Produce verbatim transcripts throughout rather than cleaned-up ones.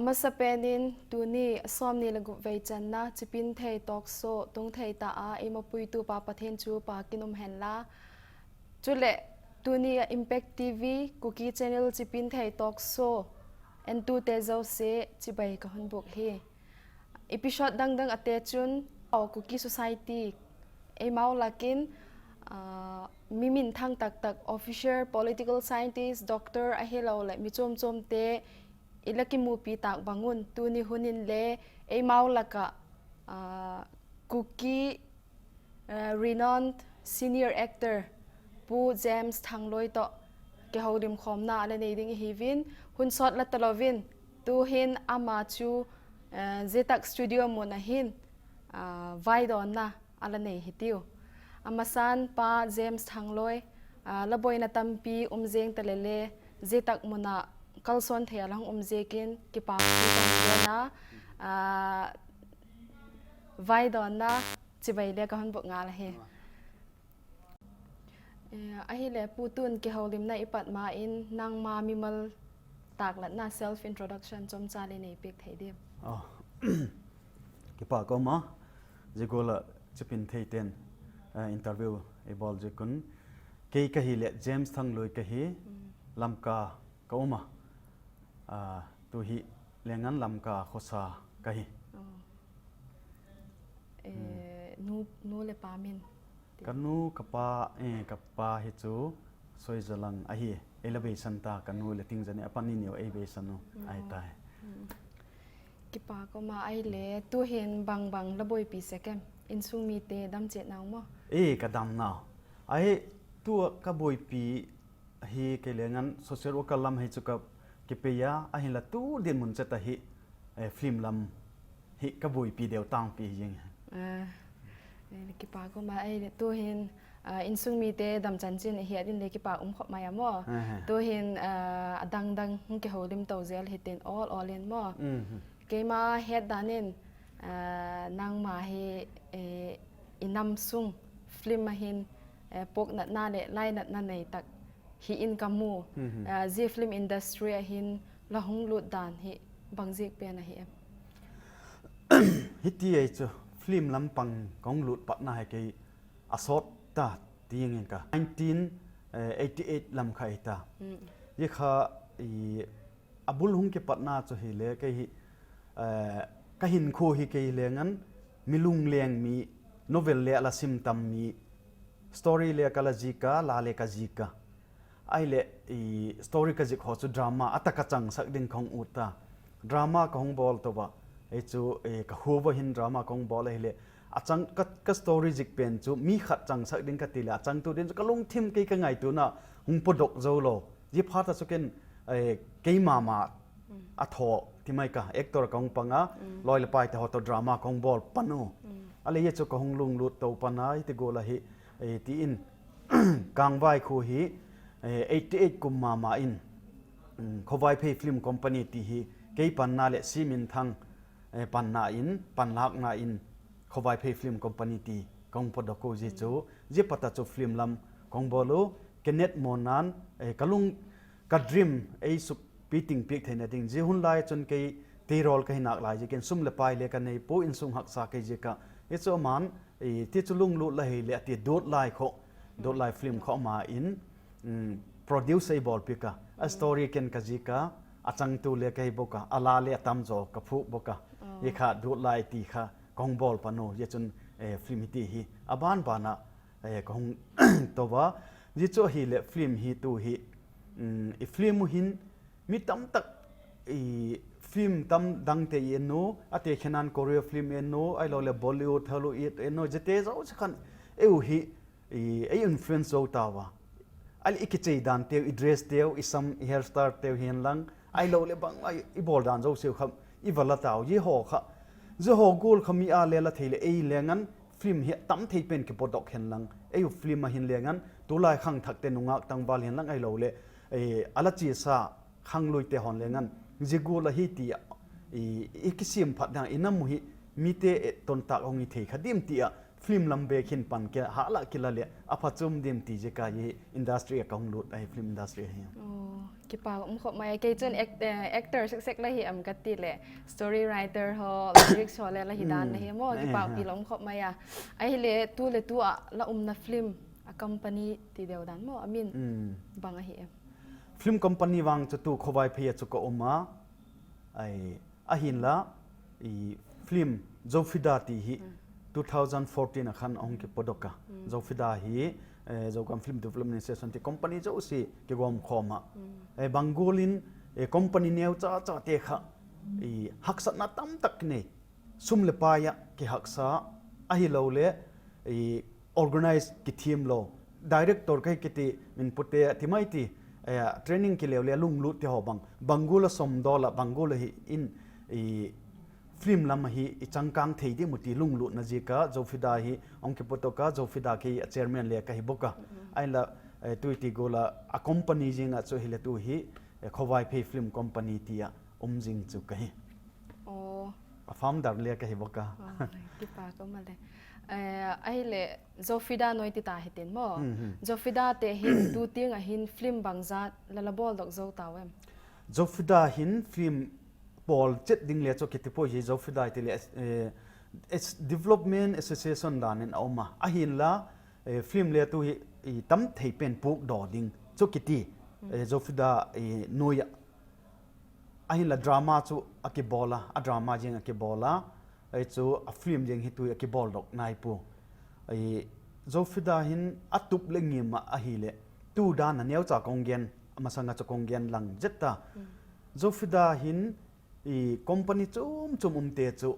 Amasapen in tuni somni le gup vei channa Chipinthei Talk Show tungthei tah a eima puitu Pa Pathen chu pha kin um hen la. Chule tuni a Impact T V Kuki Channel Chipinthei Talk Show entute jouse chibai kahung buk hi. Episode dangdang ate chun, o, Kuki Society, eimau lakin, ah, mi minthang taktak, officer, political scientist, doctor, ahilouleh mi chomchom te, ila kimupi tah bangun, tuni hun in le, eimau laka, ah, Kuki, eh, renowned senior actor Pu James Thangloi toh kihoulim khomna ala nei ding ihiuvin, hun sot la talouvin, tuhin ama chu, eh, Zetak Studio mun ahin, ah, vaidonna ala nei hitiu. Amasan Pa James Thangloi, ah, la boina tampi um jeng talele, Zetak muna kalson thei a la hung um jeh in kipa thu kan dena, ah, vaidonna chibai le kahung buk ngal ahi. Eh, ahile Pu, tun kihoulimna ipat ma in nangma mimal taklatna, self introduction, chomcha le nei pek thei diam? Oh. Kipa ka um a, jeh gula Chipinthei ten, eh, interview eibol jeh un. Kei kahile James Thangloi kahi, Mm. Lamka ka um a. Ah, tuhi lengan Lamka khosa kahi. Oh. Eh, Hmm. nu, nu le pa min? Ka nu, ka pa, eh, ka pa hi chu Soijalang ahi. Ei la beisan ta, ka nu le Tingjani, apan ni neo ei beisan u. Hmm. Ahi tai. Hmm. Kipa ka um a, ahile, tuhin bang bang la boipi sek em? Insung mite damchet nau mo? Eh, ka dam nau. Ahi, tua ka boipi hi kei lengan social worker lam hi chu ka kipei a, ahinla tu dinmun chet a hi, eh, film lam hi ka boipi deu tangpi hi jeng. Ah, eh, kipa ka um a, eh, tuhin, ah, insung mite dam chanchin hi a din le kipa um khop mai a mo. Aha. Tuhin, ah, adang dang hung kihoulim to jel hitin ol ol in mo. Mhm. Keima het dan in, ah, nangma hi, eh, i nam sung film a hin, eh, poknatna le lainatna nei tak hi in ka mu. Mhm. Ah, zia film industry a hin la hung lut dan hi bang ziak pen ahi em? Hiti ei chu film lampang ka hung lut patna hi kei a sot ta ti ngen ka. Nineteen eighty-eight lam kha hi ta. Mm. Zia kha i a bul hung kipatna chu hile kei hi, eh, ka hinkho hi kei lengan mi lungleng mi, novel le a la sim tam mi, story le ka la zik a, la le ka zik a. Ahile, i, story ka zik ho chu drama a taka changsak ding ka hung ut ta. Drama ka hung bol to ba. Ei chu, eh, ka hu ba hin drama ka hung bol ahile. A chang, ka, ka story zik pen chu mi khat changsak ding ka ti le, a changtu din chu ka lungthim kei ka ngaituna hung podok zo lo. Zia phat a chu ken, eh, keima ma Mm. a tho ti mai ka, actor ka hung pang a, Mm. loi le pai te ho to drama ka hung bol pan u. Mm. Ahile zia chu ka hung lunglut to pan a, hiti gula hi, eh, ti in, Kangvai khu hi, eh, eighty-eight kum mama in, mm, Khovaiphei Film Company ti hi, kei panna le Siminthang, eh, panna in, panlakna in, Khovaiphei Film Company ti ka hung podok u zia chu, zia pata chu film lam ka hung bol u, Kenneth Monan, eh, ka lung, ka dream ei supi ting piak theina ding. Zia hun lai chun kei tailor ka hi nak lai ziakin sum le pai le ka nei poi, insung haksa kei ziak a. Zia chu aman, eh, ti chu lunglut la hile ati Dutlai kho, Dutlai film kho ama in, mm, produce ei bol piak a. A Mm. story ken ka zik a, a changtu le ka hi bok a, a la le a tamjo ka phuak bok a. Oh. Zia kha Dutlai ti kha ka hung bol pan u, zia chun, eh, film hiti hi a ban ban a, eh, ka hung to ba. Zia chu ahile film hi tu hi, mm, i film u hin mi tam tak i film tam dang te i en u, a te khenan Korea film en u, ahilou le Bollywood, Hollywood en u, zia te jouse khan ei u hi, i, ei influence zo ta va. Ahile i kichei dan teu, i dress teu, i sam, i hairstyle teu hihen lang, ahilou le bang, ai, i bol dan jouse u kha, i va la tau, zia ho kha. Zia ho gol kha mi a le la thei le ei lengan, film hi tam thei pen kipodok hen lang. Ei u film a hin lengan, tulai khangthak te nungak tangval hihen lang ahilou le, eh, a la chia sa khanglui te hon lengan. Zia gol a hi ti a, i, i kisim phat dang, i nam u hi, mi te, eh, ton tak hung i thei kha dim ti a, film lam bek hin pan ke hala kila le apha chum dim ti jeh a hi industry a kahung lut ahi, film industry hi. Oh, kipa um khop mai. Kei chun act, eh, actor sek sek la hi am kati le story writer ho, lyrics ho le la hi dan la hi mo, kipa pi la um khop mai a. Ahile tu le tu a la umna film a company ti deu dan mo, amin bang ahi em? Film company vang chu tu Khowaiphei a chu ka um a, ai, ahinla, i film Zofida ti hi two thousand fourteen a khan ahung kipodoh a. Zofida hi, eh, Zogam Film Development Association ti company jouse kigom khom a. Eh, bang gual in, eh, company neo cha cha te kha, i haksatna tamtak nei. Sum le pai a kihaksa, ahilou le, i organize kithem lou. Director kahi kiti min pute ti mai ti, eh, training kileu le lunglut te ho bang. Bang gual a somdol a, bang gual a hi in, i film lam a hi i changkang thei diu mu ti lunglutna jeh a Zofida hi ahung kipodoh a, Zofida kei a chairman le kahi bok a. Ahinla, eh, tu iti gual a a company jing a chu hile tu hi, eh, Khowaiphei Film Company ti a um jing chu kahi. Oh. A founder le kahi bok a. Oh, kipa ka um a le. Eh, ahile Zofida noi ti ta hitin mo. Zofida te hin tu ting a hin film bang jat la la boldoh jou tau em? Zofida hin film bol chet ding le chu kiti poi hi Zofida ti le, eh, Development Association dan in a um a. Ahinla, eh, film le tu hi i tam thei pen pudoh ding chu kiti, eh, Zofida, eh, noi a. Ahinla drama chu a kibol a, a drama jeng a kibol a, ai chu a film jeng hi tu a kiboldoh nai poi. Ai Zofida hin a tup le ngim a ahile, tu dan a neo cha kong gen, masang a chu kong gen lang jet ta. Zofida hin i company chom chom um te chu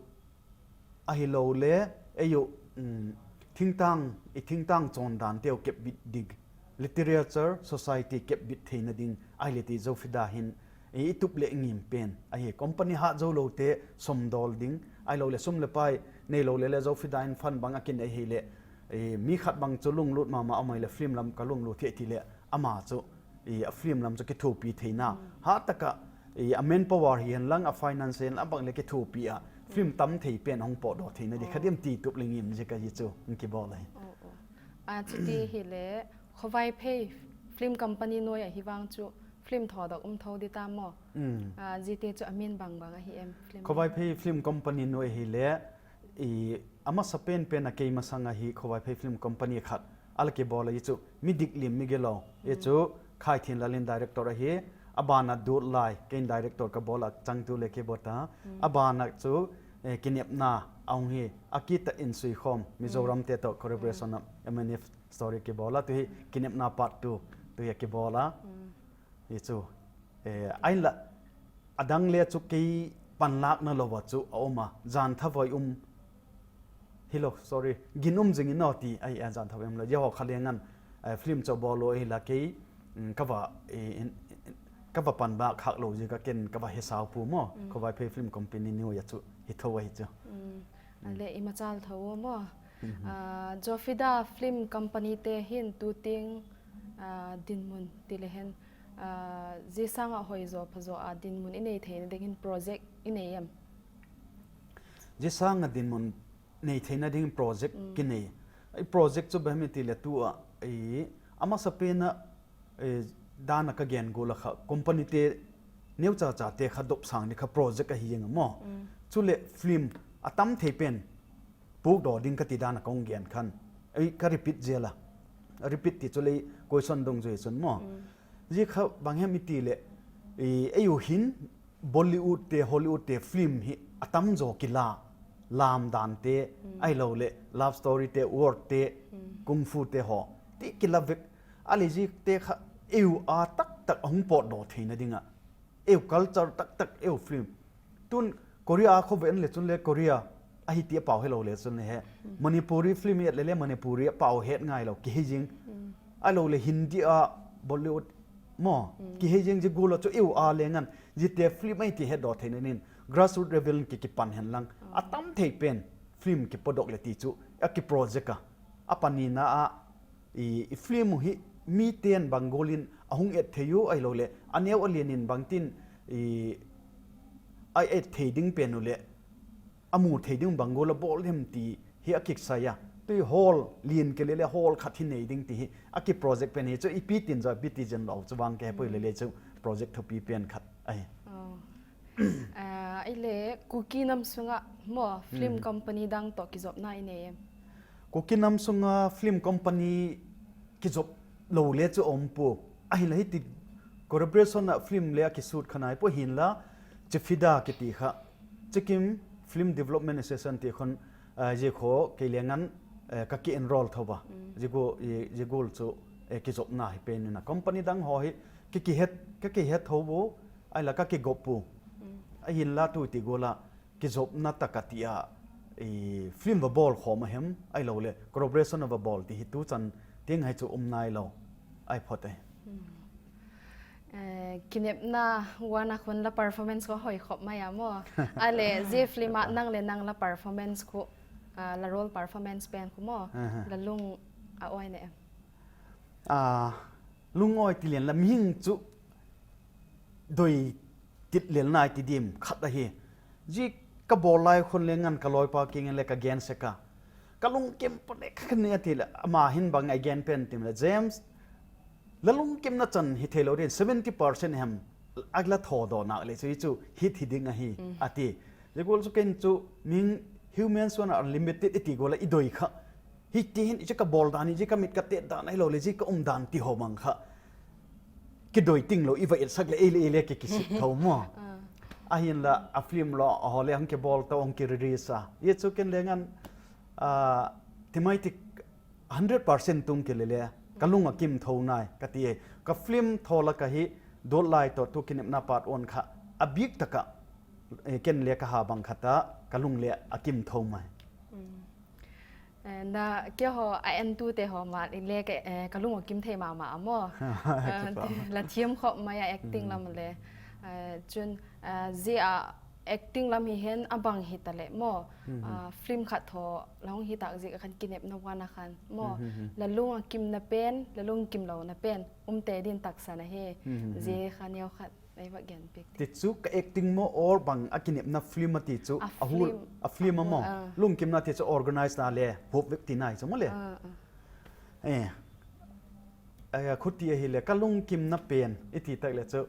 ahilou le, ei u, um, thingtang, i thingtang chondan teu kepbit ding, literature, society kepbit theina ding, ahile ti Zofida hin, i, i tup le ngim pen, ahi company hat jou lou te somdol ding, ahilou le sum le pai, neilou le le Zofida in fund bang a kinei hile, i, mi khat bang chu lunglut mama a um ahile film lam ka lunglut thei ti le, ama chu, i, a film lam chu kithopi theina. Hatah a, i, a manpower hihen lang, a finance hihen lang, a bang le kithopi a film tam thei pen ahung podoh theina di kha diam ti tup le ngim jeh a hi chu hung kibol ahi. Oh, oh. A, chuti hile, Khowaiphei Film Company noi a hi vang chu film thodoh um tho di ta mo. A, jite chu amin bang bang ahi em film? Khowaiphei Film Company noi hile, i, amasa pen pen a kei masang a hi Khowaiphei Film Company khat a la kibol a, i chu mi dik lim mi gilou, i chu Khaithinlal in director ahi, a ban a Dutlai, kei in director ka bol a, chang tu le kibol ta, a ban a chu, eh, Kinepna ahung hi, a kit a Insuikhom, Mizoram te toh collaboration a M N F story kibol a, tu hi Kinepna part two, tu hi a kibol a. Hi chu, eh, ahinla, adang le chu kei panlakna lou a chu a um a, jan thavoi um, hilou, sorry, gin um jing in o ti, ai, a jan thavoi um lou, jeh ho kha le ngan, eh, film chu bol lou hila kei, mm, ka va, eh, in, in, ka va panlak khak lou jeh a ken ka va hesau poi mo, Khowaiphei Film Company noi a chu hi tho ahi chu. Ale i machal tho mo. Ah, Zofida Film Company te hin tu ting, ah, dinmun ti le hen, ah, jisang a hoijo phajo a dinmun i nei theina ding hin project i nei em? Jisang a dinmun nei theina ding project kinei. I project chu bang ham i ti le tu a, i, amasa pen a, eh, dan a ka gen gual a kha, company te neo cha cha te kha dopsang di kha project ahi jeng a mo. Chule film a tam thei pen pudoh ding ka ti dan a kong gen khan. Ei, ka repeat jel a. Repeat ti chu le question dong jui chun mo. Jeh kha bang ham i ti le, i, ei u hin Bollywood te, Hollywood te film hi a tamjo kila, lam dan te, ahilou le, love story te, war te, kung fu te ho, ti kila vek, ale jeh te kha, ei u a taktak ahung potdoh theina ding a, ei u culture taktak, ei u film. Tun Korea a kho ven le chun le Korea, ahi ti a pau helou le chun le he. Manipuri film i et le le Manipuri a pau het ngai lou, kihe jing. Ahilou le Hindi a Bollywood mo, kihe jing jeh gual a chu ei u a le ngan, jite film ahi ti hetdoh theina nin, grassroot level in ki, kipan hen lang. A tam thei pen film kipodoh le ti chu, a ki project a. A panina a, i, i film u hi mi ten bang gual in ahung et thei u ahilou le, a neo a lian in bang tin, i, a et thei ding pen u le, a mu thei ding bang gual a bol dem ti hi a kiksai a. Tui hall lien kei lele hall khat hi nei ding ti hi. A ki project pen hi chu ipi tin jo, ipi ti jen lou chu vang kei poi lele chu project thupi pen khat ahi. Oh. Ah, ile Kuki nam sunga mo film company dang to kijopna i nei em? Kuki nam sunga film company kijop lou le chu um pu. Ahinla hiti collaboration a film le a kishoot kha nai pu hinla Chifida kiti kha. Chikim Film Development Association ti khon, ah, je kho kei le ngan, eh, ka ki enroll tho ba. Je go, eh, je gol chu, eh, kijopna hi pen na company dang ho hi ki kihet, ka kihet tho bu, aila ka kigop pu. Ahinla tu ti gola kijopna taka ti a, i film va bol khom a hem, ai lo le collaboration va bol ti hi tu chan ting hai chu um nai lo. Ai phot ai. Eh, kinepna wana khun la performance ko hoi khop mai a mo. Ale je film a nang le nang la performance ko, ah, la role performance pen ko mo. La lung a oi ne em? Ah, lung oi ti len la mihing chu doi tit lel nai ti dim khat ahi. Ji ka bol lai khun le ngan ka loipa kingen le ka gen seka. Ka lungkim pa ne kha ne ati le ama hin bang ai gen pen tim le James. La lungkimna chan hi thei lo din seventy percent hem agla tho do nak le chu hi chu hit hi ding ahi ati. Jegol chu ken chu ming human suan a limited iti gola i doi kha. Hi ti hin i ka bol dan hi ka mit ka te dan ai lo le ji ka um dan ti ho mang kha. Ki doi ting lo i va et sak le ei le ei le ki kisik tho mo. Ahin la a film lo a ho le hang ki bol to hang ki release a. Ye chu ken le ngan, ah, thematic hundred percent tung ki le le ka lung a kim tho nai ka ti e. Ka film tho la ka hi dot lai to tu kinepna part one kha a bik taka, eh, ken le ka ha bang kha ta ka lung le a kim tho mai. Eh, na ke ho a en tu te ho ma i le ke, eh, ka lung a kim thei ma ma mo. La thiam khop mai a acting lam le. Eh, chun, eh, ji a acting lam hi hen a bang hi ta le mo. Ah, film khat tho la hung hi tak ji ka khan kinepna wana khan mo. La lung a kim na pen, la lung kim lo na pen um te din taksa na he. Ji kha neo khat Ei va gen pek ti. Ti chu ka acting mo or bang a kinepna film a ti chu a hul film, a film a mo. Lungkimna ti chu organize na le hop vek ti nai chu mo le. Eh. Ai a khuti ahi le ka lungkimna pen i ti tak le chu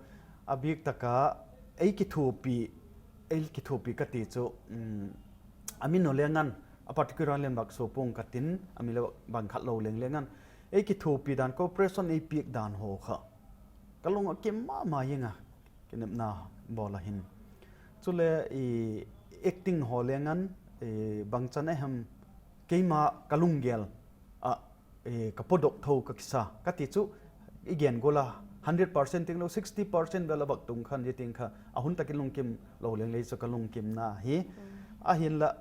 a bik taka ei kithupi, ei kithupi ka ti chu, um, a min no le ngan a particular len bak so pung ka tin a mi le bang khat lo leng le ngan ei kithupi dan cooperation ei piak dan ho kha. Ka lung a kim ma ma yeng a, kinepna bol a hin. Chule i acting ho le ngan, i bang chan a hem keima ka lunggel a, i ka podok tho ka kisa. Ka ti chu i gen gola hundred percent ting lo, sixty percent vel a bak tung khan i ting kha. A hun takin lungkim lo leng le chu ka lungkimna hi. Ahin la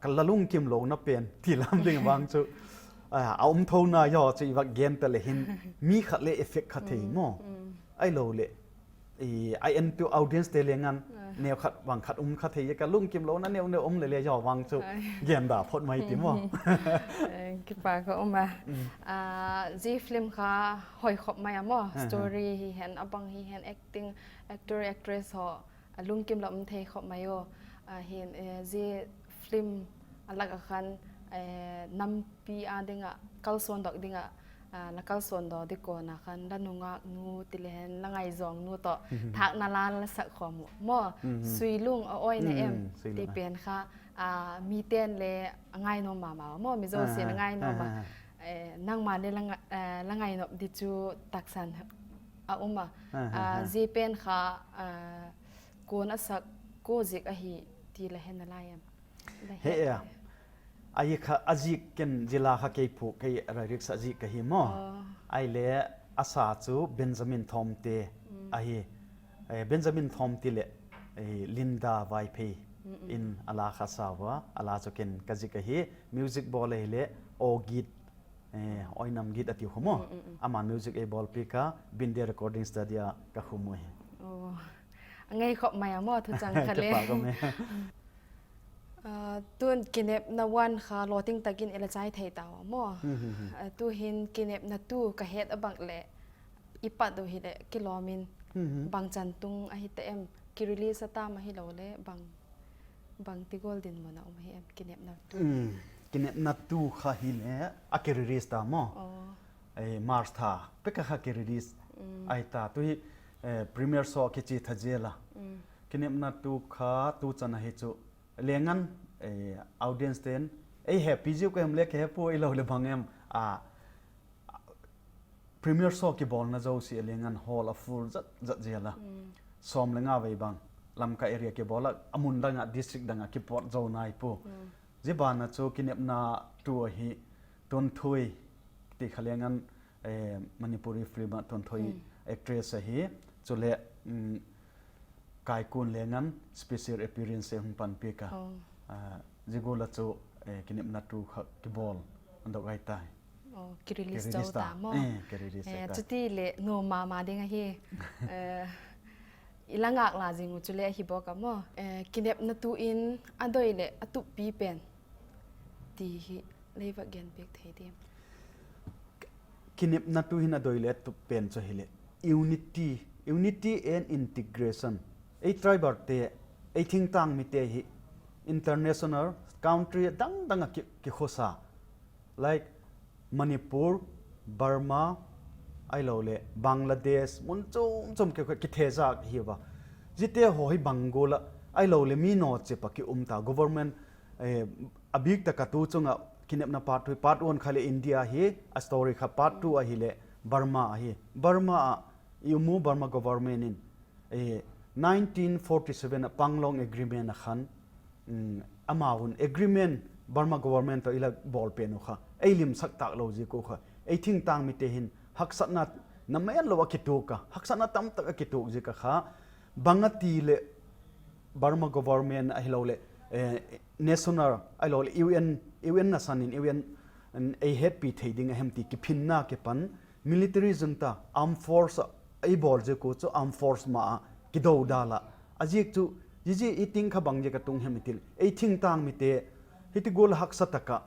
ka la lungkim lo na pen ti lam ding vang chu. A, a um tho na yo chu i va gen ta le hin mi khat le effect kha thei mo. Ai lo le. I, I N P audience te le ngan, neo khat, vang khat, um khat thei, ka lungkim lo na neo neo um le le yo vang chu, gen da phot mai ti mo. Eh, kipa ka um a. Ah, ji film kha hoi khop mai a mo, story hi hen, a bang hi hen, acting, actor, actress ho, a lungkim lo um thei khop mai o. Ah, hin, eh, ji film a lak a khan, eh, nampi a dinga, kalson dok dinga, ah, la kalson do di kona khan la nungak nu ti le hen la ngaijong nu to thak na la la sak khom mo. Suilung a oi na em ti pen kha, ah, mi ten le a ngai nom ma ma mo, mi zo si a ngai nom ma. Eh, nang ma le la nga-, eh, la ngai nom di chu taksan a um a. Ah, ji pen kha, ah, kon a sak ko zik ahi ti la hen na lai em? He e. Ai kha a zik ken jila kha kei phu kei rai rik sa zik ka hi mo. Ai le a sa chu Benjamin Thomte ahi. Eh, Benjamin Thomte le, eh, Linda Vaiphei in a la kha sa va, a la chu ken ka zik ahi. Music bol ahi le o git, eh, oinam git a ti khu mo. Ama music ei bol pi ka Binde Recording Studio a ka khu mo hi. Oh. A ngai khop mai a mo thu chang kha le. Kipa ka me. Ah, tun kinepna one kha lo ting takin i la chai thei ta mo. Ah, tu hin kinepna two ka het a bang le i pat do hi le kilom in bang chan tung ahi ta em ki release a tam ahi lo le bang, bang ti gol din mo na um hi em kinepna two. Kinepna two kha hi le a ki release ta mo. Oh. Eh, March tha peka kha ki release. Mm. Ai ta tu hi, eh, premiere show ki chi tha jela. Mm. Kinepna two kha tu chana hi chu lengan, eh, audience ten ei happy jiu ka hem le ke happy ei lo le bang em a premiere show kibolna jouse a lengan hall a full jat jat jela. Mm. Som le nga vei bang Lamka area kibola amun danga district danga kipot jo nai pu. Mm. Jibana chu Kinepna two ahi Tonthui ti kha lengan, eh, Manipuri film a Tonthui, mm, actress ahi. Chule, mm, Kaikun lengan special appearance e hung panpi ka. Oh. Ah, jigula chu, eh, Kinepna two kha kibol andok ai tai. Oh, ki release chau ta mo. Eh, ki release eh, ta. Chuti le no mama ding ahi. Eh, ila ngak la jing u chule ahi bo ka mo. Eh, Kinepna two in adoi le atupi pen ti hi leiva gen pek thei dim. Kinepna two hin adoi le atup pen chu hile unity, unity and integration. Ei tribal te, ei thingtang mite hi international country dang dang a ki, kikhosa. Like Manipur, Burma, ai lo le Bangladesh, mun chom chom ki, ki theza hi ba. Jite ho hi bang gola, ai lo le mi no che pa ki um ta government, eh, abik ta ka tu chunga Kinepna part two, part one kha le India hi, a story kha part two ahi le Burma ahi. Burma a, i umu Burma government in, eh, nineteen forty-seven a Panglong Agreement a khan, um, amahon agreement Burma government to ila bol pen u kha, ei limsak tak lo ji ko kha, ei thingtang mite hin haksatna na men lo a kituk ka, haksatna tam tak a kituk ji ka kha, bang ati le Burma government ahi lo le, eh, national, ahi lo le U N, U N na san in U N, ei hetpi thei ding a hem ti kiphinna kipan, military junta, armed force, ei bol je ko chu armed force ma a, kido dala. A jik chu, jiji i ting kha bang je ka tung hem itil, ei thingtang mite, hiti gol haksa taka,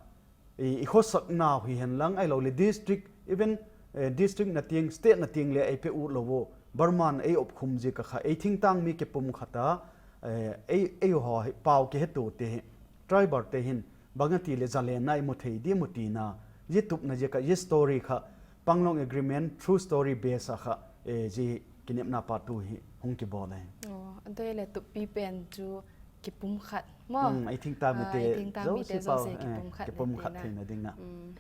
i, i khosak nau hi hen lang, ahi lo le district, even, eh, district na ting, state na ting le ei pe u lo vo, Burman ei op khum je ka kha, ei thingtang mi kipum khata, eh, ei, ei ho hi, pau ki hetu te hi, tribal te hin, bang ati le zalen na i mu thei di mu ti na, ji tup na je ka, ji story kha, Panglong Agreement, true story base a kha, eh, ji Kinepna part two hi, hung kibol e. Oh, adoi le tupi pen chu, kipum khat mo. Hmm, ei thingtang mite, ah, ei thingtang mite jouse pau, jouse eh, kipum khat, kipum khat thei na ding na. Hmm.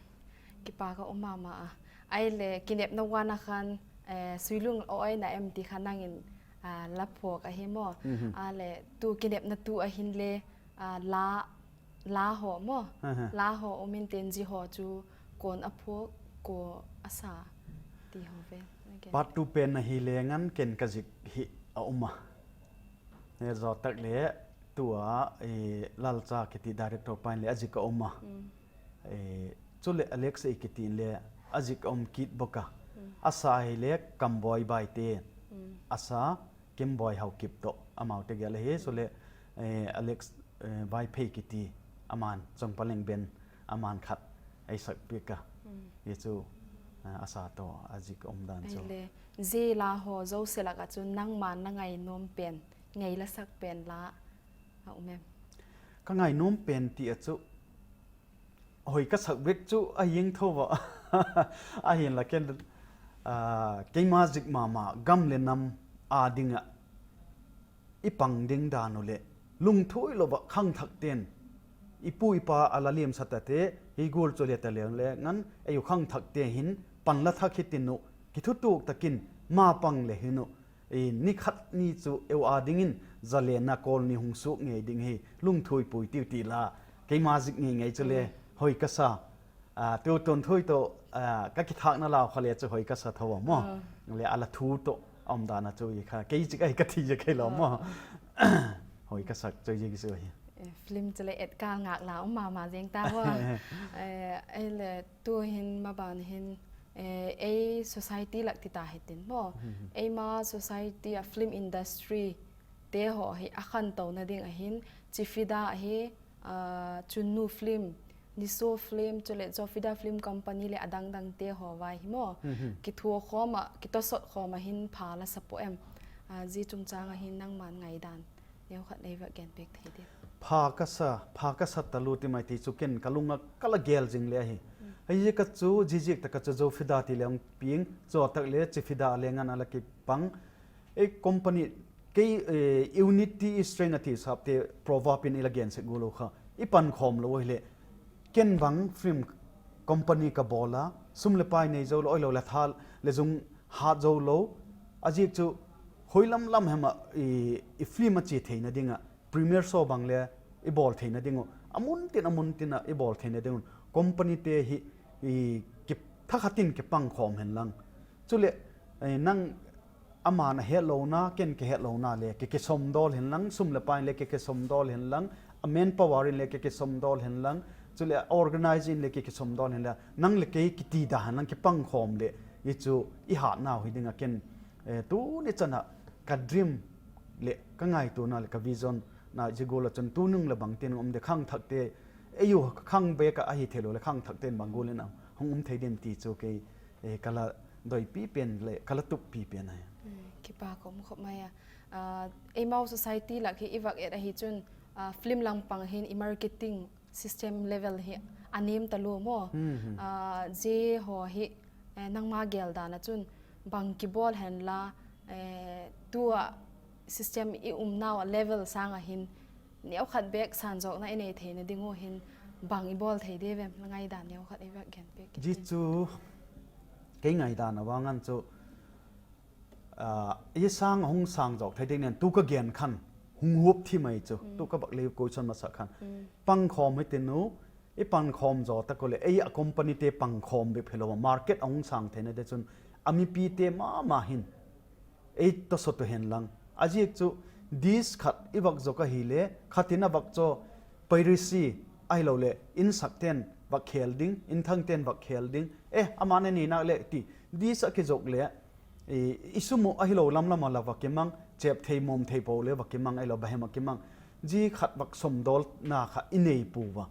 Kipa ka um mama a. Ai le Kinepna one a khan, eh, Suilung o ai na em ti khan nangin, ah, la phuak ahi mo. Mhm. A le tu Kinepna two a hin le, ah, la, la ho mo. Aha. La ho um in ten ji ho chu kon a phuak ko a sa ti ho ve. Okay. Part two pen na hi le ngan ken ka jik hi a um a. He zo tak le tua, eh, Lalcha kiti director pain le a jik a um a. Mm. Eh, chule Alex ei kiti le a jik a um kit boka. Mm. A sa hi le Kamboi Baite. Mm. A sa Kimboi Haokip to. Amau te gel hi. Chule, eh, Alex, eh, Vaiphei kiti aman Chongpaleng ben aman khat ei sak pika. Mm. Ye chu, eh, a sa to a jik a um dan chu. Ai le, je la ho jouse lak a chu nangman na ngainom pen. Ngei la sak pen la a um em? Ka ngainom pen ti a chu, hoi ka sak vek chu a hing tho va. A hin la ken, ah, keima jik mama gam le nam a ding a i pang ding dan u le lungthui lo va khangthak ten i pu i pa a la liam sa ta te hi gul chu le ta le le ngan ei u khangthak te hin pan la thak hi tin u ki thu tuk takin ma pang le hin u I, ni khat ni chu eu a dingin zalen na kol ni hung suk ngei ding hi lungthui pui tiu ti la keima jik ngei ngei chu le hoi ka sa. A, tu tun thui to, a, ka kithak na lau kha le chu hoi ka sa tho mo. Le ala thu to om da na chu i kha kei jik ai ka thi je kei lo mo. Hoi ka sak chu i jik chu hi. Eh, film chu le et kal ngak la um mama jeng ta ho. Eh, ei le tu hin ma ban hin, eh, ei society lak ti ta hi tin mo. Ei ma society a film industry te ho hi a khan to na ding a hin Chifida a hi, ah, Chunnu film, Niso film, chu le Jofida film company le adang dang te ho vai hi mo. Kithu khom a, kitosot khom a hin pha la sa po em. Ah, ji chungchang a hin nangman ngaidan. Neo khat nei va gen pek thei din. Pha kasa, pha kasa talu ti mai ti chu ken kalunga kala gel jing le ahi. Hei ka chu jijik taka chu Jofida ti le ong ping, chu tak le Chifida le ngan ala kipang. E company kei, eh, unity is strength ati sap te proverb in ila gen se gulo kha. I pan khom lo hile. Ken bang film company ka bola, sum le pai nei zo lo, oi lo le thal le zung hat zo lo. Ajik chu hoi lam lam hema i, i film a chi theina dinga. Premiere show bang le i bol theina dingu. Amun tin, amun tin a i bol theina dingu. Company te hi i ki, thakhatin kipang khom hen lang. Chule, eh, nang aman a het lo na, ken ke het lo na le, ke ke som dol hen lang, sum le pai le ke ke som dol hen lang, a manpower in le ke ke som dol hen lang, chule organize in le ke ke som dol hen lang, nang le ke kiti da hen lang, kipang khom le, i chu i hat na hui dinga ken, eh, tu ni chana ka dream le ka ngaituna le ka vision na jigula chun tunung le bang tin um de khang thak te, e yu khang be ka ahi thelo le khang thak ten bang gulin a hung um thei dem ti chu kei, eh, kala doi pi pen le kala tup pi pen ai. Kipa kom khop mai a. Ah, eimau society lak hi i vak et ahi chun, ah, film lang pang hin i marketing system level hi anem ta lo mo. Ah, je ho hi, eh, nangma gel dan a chun bang kibol hen la, eh, tua system i um nau a level sang a hin neo khat bek san jok na i nei thei na ding u hin bang i bol thei de vem na ngai dan neo khat i vek gen pek. Ji chu kei ngai dan a vang an chu Ah, i sang hung sang jok thei ding nen tu ka gen khan hung hup thi mai chu. Tu ka bak le ko chon masa khan. Pang khom hi tinu, i pang khom jo ta ko le, ei a company te pang khom be phelo market hung sang thei na de chun. A mipi te mama hin. Ei to so to hen lang. A jik chu, this khat i vak jo ka hi le, khatin a vak cho, piracy, ai lo le, in sak ten vak khel ding, in thang ten vak khel ding. Eh, amane ni nak le ti, this a ki jok le, I, i sumu ahilo lamlam a la va kimang, chep thei mom thei po le va kimang, ahilo bahem a kimang. Ji khat vak som dol na kha i nei pu va.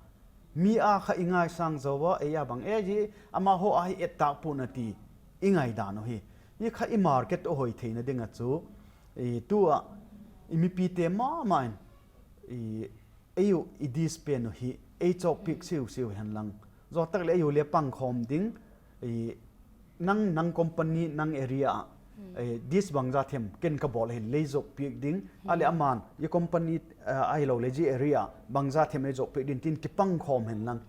Mi a kha i ngai sang zo va, ei a bang e ji, ama ho a hi et tak pu na ti, i ngai dan u hi. I kha i market u hoi thei na ding a chu, i tu a, i mipi te mama in, i Eiu i this pen u hi, ei chok pik siu siu hen lang. Zo tak le eiu le pang khom ding, i nang, nang company, nang area a, eh, this bang za them, ken ka bol hin lei zok pik ding, a le aman, i company, eh, ai lo le ji area, bang za them ei zok pik ding, tin ki pang khom hen lang.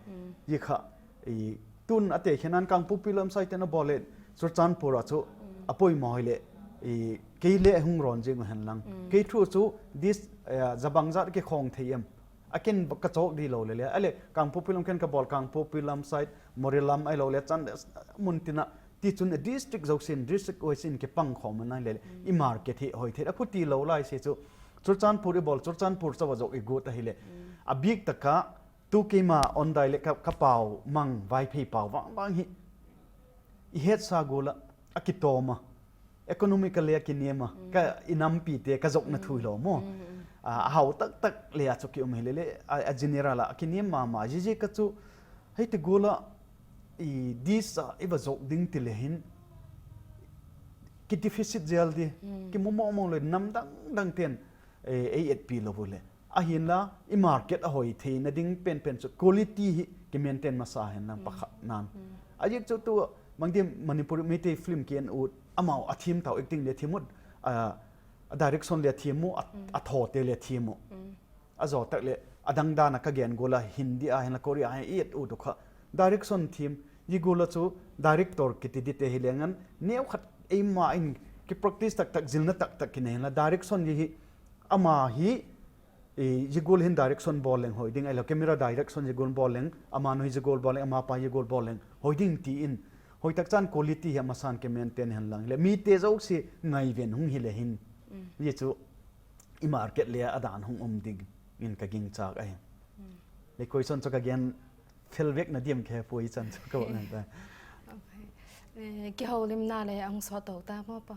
I kha, i Tun a te khenan Kangpokpi lam sai ten a bol le Churachandpur a chu a poimo hoi le, i, kei le hung ron jing u hen lang. Kei thu chu this, eh, zabang zat ki khong thei em. A ken ka chok di lo le le. A le Kangpokpi lam ken ka bol Kangpokpi lam sai Moreh lam ai lo le chan mun tina ti chun a district zo sin, district oi sin ki pang khom na le le. I market hi hoi thei a khu ti lo lai se chu. Churachandpur i bol, Churachandpur chawa zok i gut a hi le. A bik taka Tu keima on dai le ka, ka pau mang, Vaiphei pau vang vang hi. I het sa gula, a kitoma. Economically a kinema. Ka i nampi te, ka zok na thui lo mo. A, a hau tak tak le a chu ki um hi le le, a, a general a, a kinema ma. Jiji ka chu, hei te gula, i this a, i va zok ding ti le hin. Ki deficit zel di. Ki mo mo mo le, nam dang dang ten, eh, ei et pi lo le. Ahinla, i market a hoi thei na ding pen pen chu quality hi ki maintain masa hen lang pakhat nan. A jik chu tu, bang dim Manipur Meitei film ki en ut, amau a thim tau acting le thim ut, a, a direction le thim u, a, a tho te le thim u. A zo tak le, a dang dan a ka gen gula Hindi a hen la Korea a hen i et ut u kha. Direction thim, i gula chu director ki ti di te hi le ngan, neo khat eima in ki practice tak tak, zilna tak tak ki nei la direction hi, ama hi, I, jigul hin direction bol leng hoi ding, ai lo camera direction jigul bol leng, ama nu hi jigul bol leng, ama pa jigul bol leng, hoi ding ti in, hoi tak chan quality hi ama san ki maintain hen lang. Le mi te zo si ngai ven hung hi le hin. Ye chu, i market le a dan hung um ding in ka ging chak ai. Le koi son chu ka gen fel vek na diam khe poi chan chu ka ngai ta. Okay. Eh, kihoulimna le ang so to ta mo pa.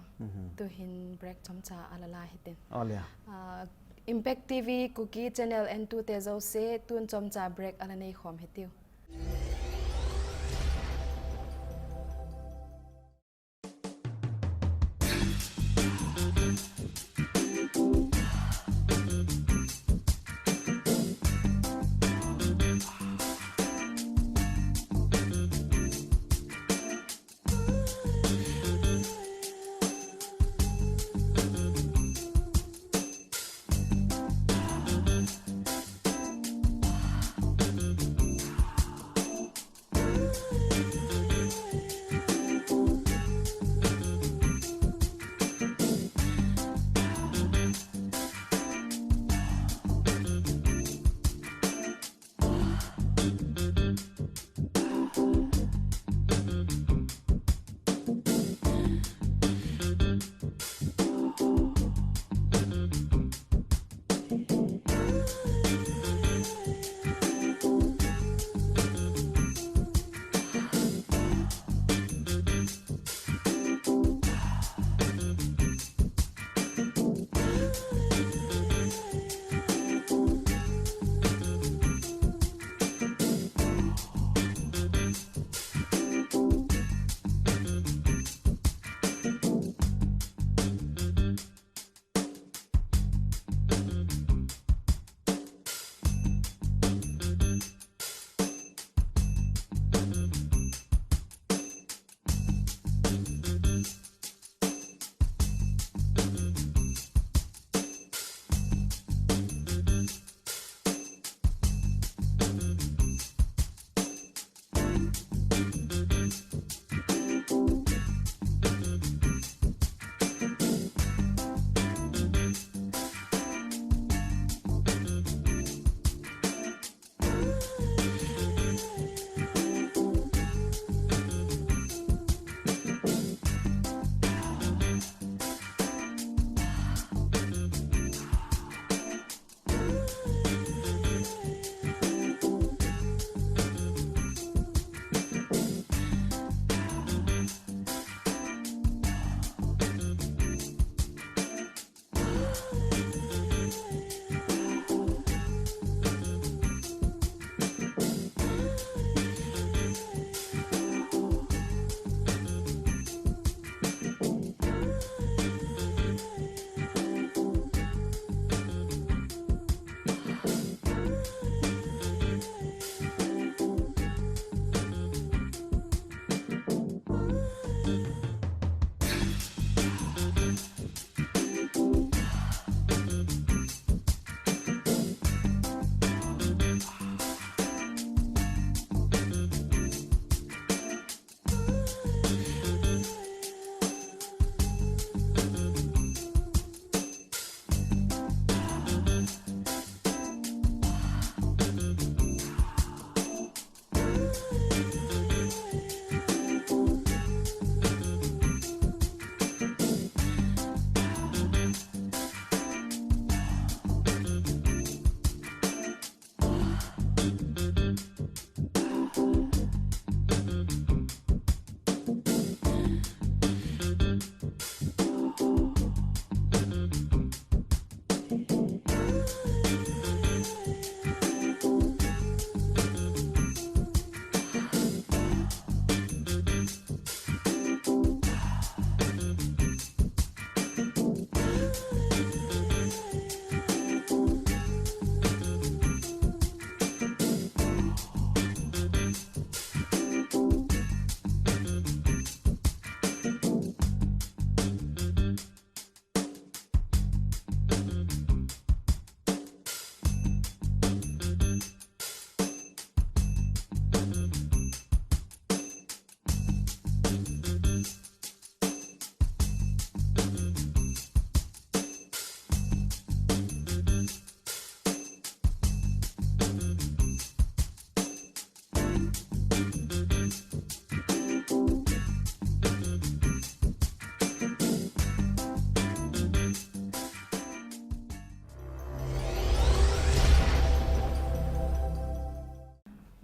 Tu hin break chomcha ala la hitin. Ole. Ah, Impact T V Kuki Channel en tu te zo se tun chomcha break ala nei khom hitiu.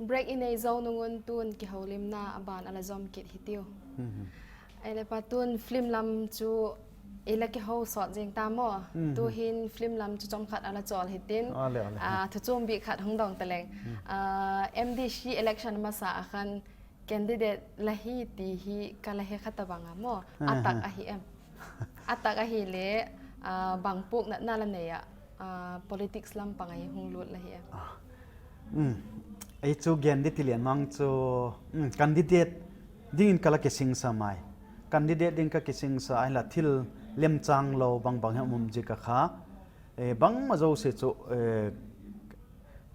Break inei jou nungun tun kihoulimna aban ala jom kit hitiu. Ahile pa tun film lam chu ila kihou sot jeng ta mo. Tuhin film lam chu chomkhat ala chol hitin. Thuchom bih khat hung dong taleng. MDC election masa a khan candidate la hi ti hi kala he khat abang a mo. Atak ahi em. Atak ahile, bang puhnatna la nei a, politics lampang a hi hung lut la hi em. Ei chu gen di ti lian mang chu, candidate dingin kala kisingsa mai. Candidate ding ka kisingsa ahinla thil lemchang lou bangbang hi um um jik a kha. Bangma jouse chu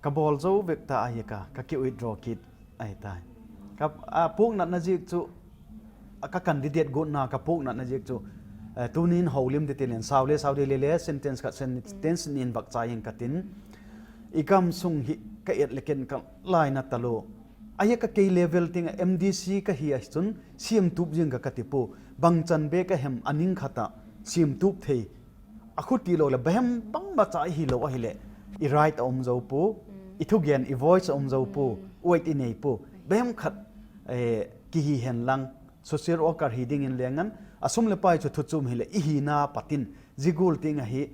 kabol jou vek ta ahi ka, ka ki withdraw kit ahitai. Ka puhnatna jik chu, ka candidate gotna ka puhnatna jik chu, tunin houlim di ti len, sao le sao di le le sentence khat sentence ni in vak chai ing katin, i gamsung hi ka et le ken ka lainat talou. Ahi ka kei level tenga MDC ka hi a chun semtup jing ka kati pu, bangchan be ka hem aning khat a semtup thei akhuti lou le, behem bangma cha ihi lou ahile, i right a um jou pu, i thugen, i voice a um jou pu, weight i nei pu, behem khat kihi hen lang, social worker hi dingin lengan, asum le pai chu thuchom hile, ihina patin, ji gol tenga hi,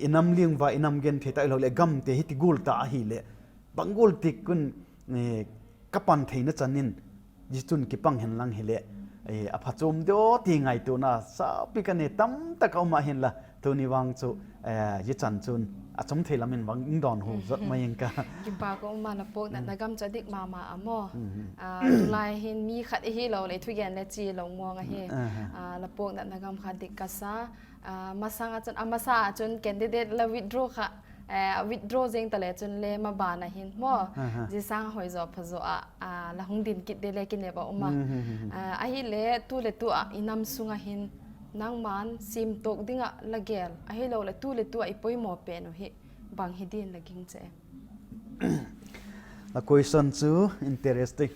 i nam lingva, i nam genthei ta ilou le, gamte hiti gol ta ahile, bang gol tik kun, ka pan theina chanin, ji chun kipang hen lang hile, aphachom deo ti ngaitona sapi ka nei tamtak a um ahinla, tuni vang chu, ji chan chun achom thei lamin vang in don hu jot mai ing ka. Kipa ka um a, na puhnatna gam chu adik mama a mo. Tulai hin mi khat ihi lou le thugen le chi lou mong ahi. La puhnatna gam kha dik kasa. Masang a chun, amasa a chun candidate la withdraw kha, withdraw jeng tale chun le maban a hin mo. Ji sang hoi jo pha jo a, la hung din kit de le kinep a um a. Ahile tu le tu a i nam sunga hin nangman semtup dinga la gel, ahilou le tu le tu a i poimo pen u hi bang hi din la ging che em? La question chu interesting.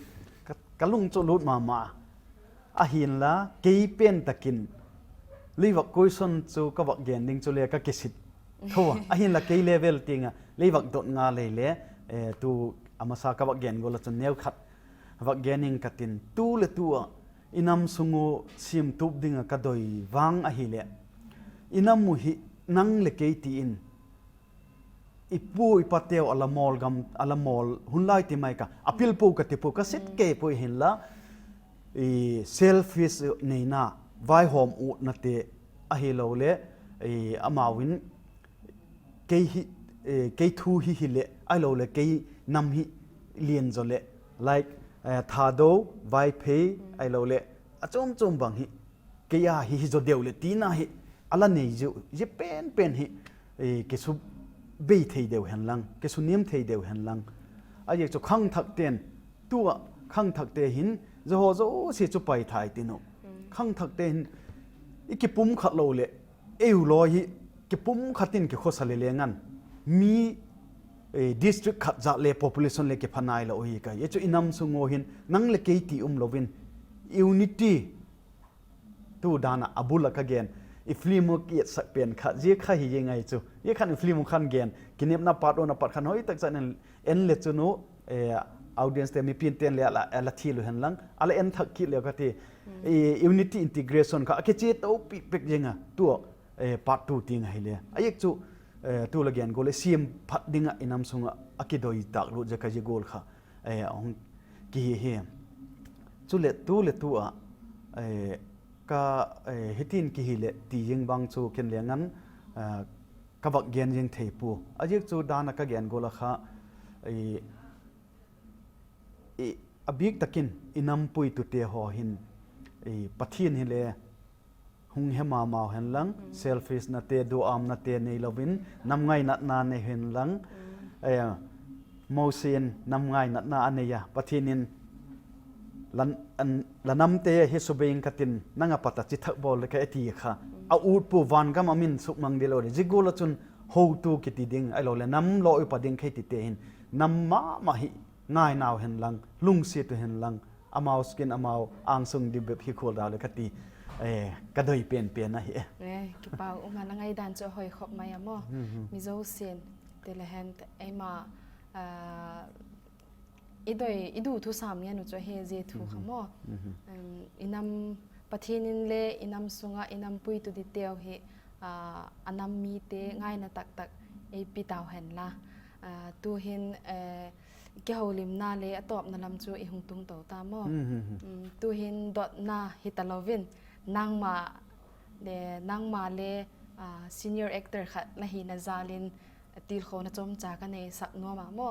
Ka lung chu lut mama. Ahinla kei pen takin leivak question chu ka vak gen ding chu le ka kisit thou a. Ahinla kei level tenga leivak dot nga lei le, tu amasa ka vak gen gol a chun neo khat vak gen ing katin, tu le tu a i nam sung u semtup dinga ka doi vang ahile, i nam u hi nang le kei tin, i pu i pa teu ala mol gam, ala mol hun lai ti mai ka, apil pu ka ti pu ka sit kei pu hinla, i selfish neina, vaihom utna te ahilou le, amau in kei hi, kei thu hi hile, ahilou le kei nam hi lien jo le, like, Thadou, Vaiphei, ahilou le, achom chom bang hi, kei a hi hi jo deu le tina hi, ala nei jiu, ji pen pen hi, kisu bei thei deu hen lang, kisu nem thei deu hen lang. Ajeh chu khangthak ten, tu a khangthak te hin, jo ho jouse chu pai thai tin u. Khangthak te hin, i kipumkhat lou le, eu loi hi, kipumkhat in kikhosa le lengan. Mi, district khat jat le population le kipha nailou hi ka. Ajeh chu i nam sung u hin, nang le kei ti umlouvin, unity, tu dan a abul a ka gen, i film u ki etsak pen kha, ji kha hi ji ngai chu. Ji khan i film u khan gen, kinepna part one a pat khan hoi tak chan en, en le chun u, audience te mi pen ten le ala, ala thil u hen lang, ala en thak kit le ka ti. I unity integration kha, a kiche to pik pik jeng a, tu, part two ti nga hile. Ajeh chu, tu la gen gol le sem phat dinga i nam sunga, a kidoi tak lut je ka ji gol kha. Ahung kihi hi. Chule tu le tu a, ka, hitin kihi le ti jing bang chu ken lengan, ka vak gen jing thei pu. Ajeh chu dan a ka gen gol a kha, abik takin i nam puitu te ho hin, Pathen hile, hung he mamau hen lang, selfish na te, duam na te nei louvin, nam ngainatna nei hen lang. Mosi in nam ngainatna anei a, Pathen in la nam te hi subei ing katin, nang a pat a chithak bol le ka eti kha. A ut pu van gam a min sukmang di lou le, ji gol a chun houtu kiti ding, ahilou le nam loi upa ding kei ti te hin, nam mama hi ngainau hen lang, lungset u hen lang, amau skin, amau angsung di bep hi khol dau le kati, ka doi pen pen ahi e. Kipa um a, na ngaidan chu hoi khop mai a mo. Mi jousen, ti le hen, eima, idoi, idu thusam ngen u chu ahi, je thu kha mo. Em, inam Pathen in le inam sunga inam puitu di teu hi, ah, anam mite ngaina taktak eipi tau hen la. Ah, tuhin, eh, kihoulimna le atopna lam chu ihung tung tou ta mo. Em, tuhin dotna hita louvin, nangma le, nangma le, ah, senior actor khat nahina jalin tilkhouna chomcha kanei sak nom a mo.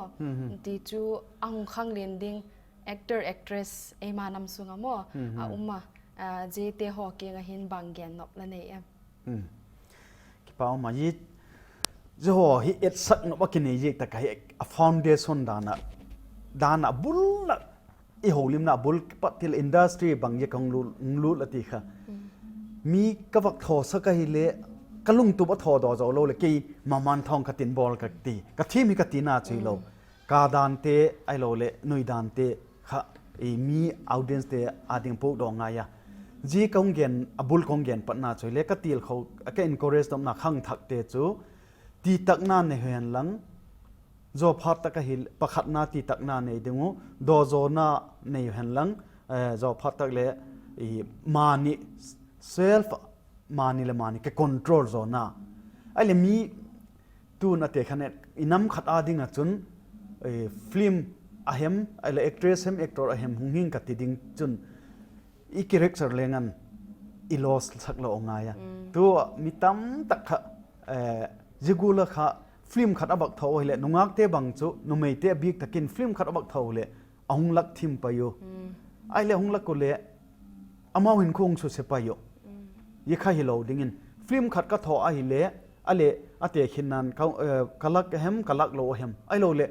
Ti chu ahung khanglen ding actor, actress eima nam sunga mo. A um a, ah, jete ho kiang a hin bang gen nop la nei em? Kipa um a, je ho hi etsak nop a kinei jeh tak a hi a foundation dan a, dan a bul la, ihoulimna bul kipat til industry bang je kahung lut, hung lut la ti kha. Mi kavak tho sak ahile, kalungtup a tho doh jou lou le, kei maman thong katin bol kati, kathem hi katina chu hilou. Ka dante, ahilou le, nui dante kha, i mi audience te ading pudoh ngai a. Ji kahung gen, abul kahung gen patna chu hile, katilkhou, ka encourage nopna khangthak te chu, titakna nei hen lang, jo phat tak ahile, pakhatna titakna nei ding u, dojona nei hen lang, eh, jo phat tak le, i, mani, self, mani le mani, kicontrol jona. Ahile mi, tun ate khan e, inam khat a ding a chun, eh, film ahem, ahile actress hem, actor ahem, hung hing kati ding chun, i character lengan i loss sak lou ngai a. Tua mi tamtak kha, eh, jigula kha film khat abak tho hile, nungak te bang chu, numei te abik takin film khat abak tho hile, ahung lak thim pai u. Ahile ahung lak u le, amau hin khung su se pai u. Ye kha hilou dingin, film khat ka tho ahile, ale, ate khin nan, ka, eh, kalak ahem, kalak lou ahem. Ahilou le,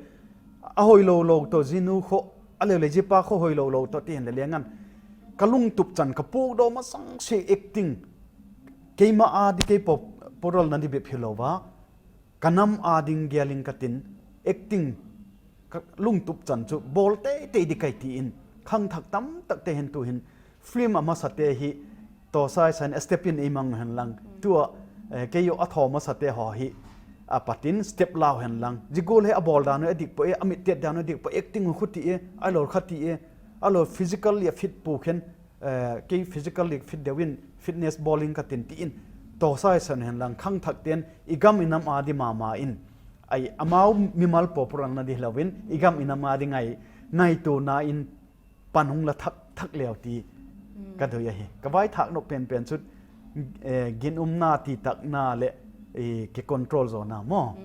ahoi lou lou to, jinu kho, ahilou le, jipa kho hoi lou lou to, ti hen le lengan. Kalungtup chan, kapudoh masang se acting. Keima a di kei po, poral na di bep hilou va. Kanam a ding geling katin, acting, kalungtup chan chu, bol teitei di kai tin, khangthak tamtak te hin tuhin, film amasa te hi, tosai san step in eimang hen lang. Tua, eh, kei u atho masa te ho hi, apatin step lau hen lang. Jigul hi abol dan u adik po e, amit tet dan u adik po, acting u khuti e, alol khati e, alol physical ya fit pu khen, eh, kei physical ya fit deuin, fitness bowling katin tin, tosai san hen lang, khangthak ten, igam inam a di mama in, ai, amau mimal po poral na di louvin, igam inam a di ngai, ngaitona in, pan hung la thak, thak leu ti kadoi ahi. Kavaithak nop penpen chu, eh, ginumna, titakna le, eh, kicontrol jona mo.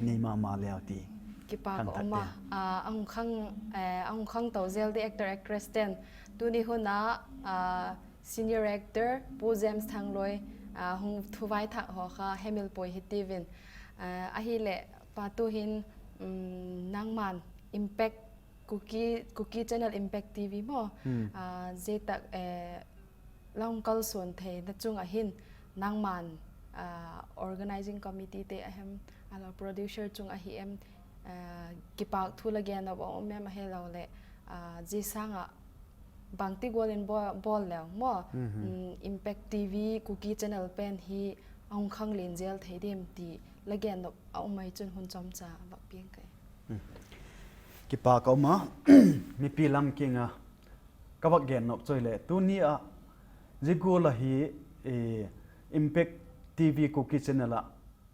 Nei mama leu ti. Kipa ka um a, ah, ahung khang, eh, ahung khang tou jel di actor actress ten. Tuni hun a, ah, senior actor Pu James Thangloi, ah, hung thuvaithak ho kha hemil poi hitiuvin. Ah, ahile pa tuhin, um, nangman Impact Kuki, Kuki Channel Impact T V mo. Ah, je tak, eh, la hung kalson theina chung a hin nangman, ah, organizing committee te ahem, ahilou producer chung ahi em, ah, kipahthu la gen nop a um em ahilou le, ah, ji sanga bangti golin bol, bol leu mo. Impact T V Kuki Channel pen hi ahung khanglen jel thei dem ti la gen nop a um mai chun hun chomcha vak piang kai. Kipa ka um a, mipi lam kinga, kavak gen nop chu hile, tuni a, jigula hi, eh, Impact T V Kuki Channel a,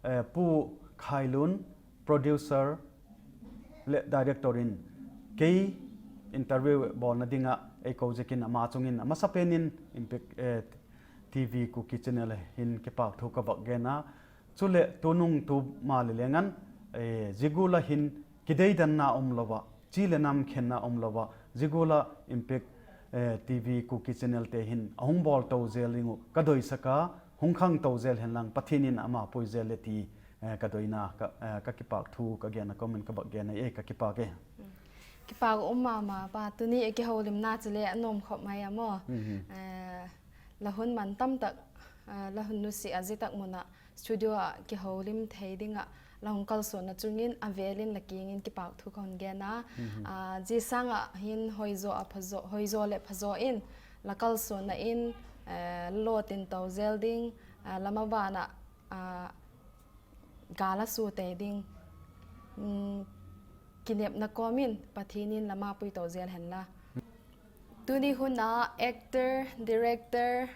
eh, Pu Khailun, producer le director in, kei interview bolna dinga eikou jeh in ama chungin, amasa penin Impact, eh, T V Kuki Channel hin kipahthu kavak gen a, Chule tunung tuma le lengan, eh, jigula hin kideidanna umlouva, chi le nam khenna umlouva, jigula Impact, eh, T V Kuki Channel te hin ahung bol tou jel ding u kadoi saka, hung khang tou jel hen lang Pathen in ama pui jel le ti, eh, kadoina ka, eh, kakipahthu kagen a comment kavak gen a, eh, kakipak e. Kipak um mama pa, tuni a kihoulimna chule anom khop mai a mo. Eh, La hun man tamtak, ah, la hun nusia jitak muna studio a kihoulim thei dinga la hung kalsonna chungin avelin la kingin kipahthu kahung gen a. Ah, ji sanga hin hoijo a phajo, hoijo le phajo in la kalsonna in, eh, lotin tou jel ding, ah, la mabana, ah, gala su tei ding. Um, kinepna komin Pathen in lama puitou jel henla. Tuni huna actor, director,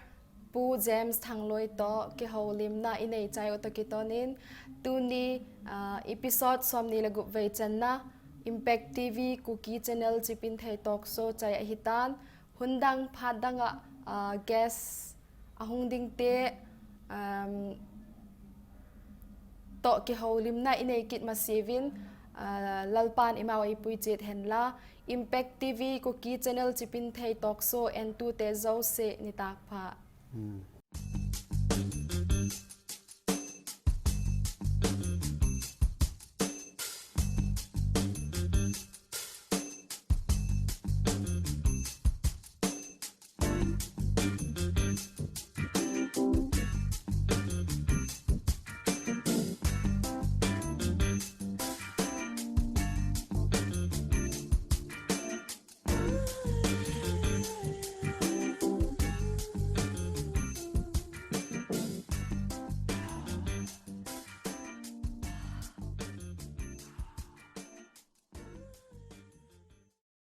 Pu James Thangloi toh kihoulimna inei chai u toh kitonin, tuni, ah, episode somni le gup vei channa Impact T V Kuki Channel Chipinthei Talk Show chai ahitan, hun dang phat danga, ah, guest ahung dingte, um, toh kihoulimna inei kit masevin, ah, Lalpan imau eipui chet henla, Impact T V Kuki Channel Chipinthei Talk Show entute jouse nitak pha. Hmm.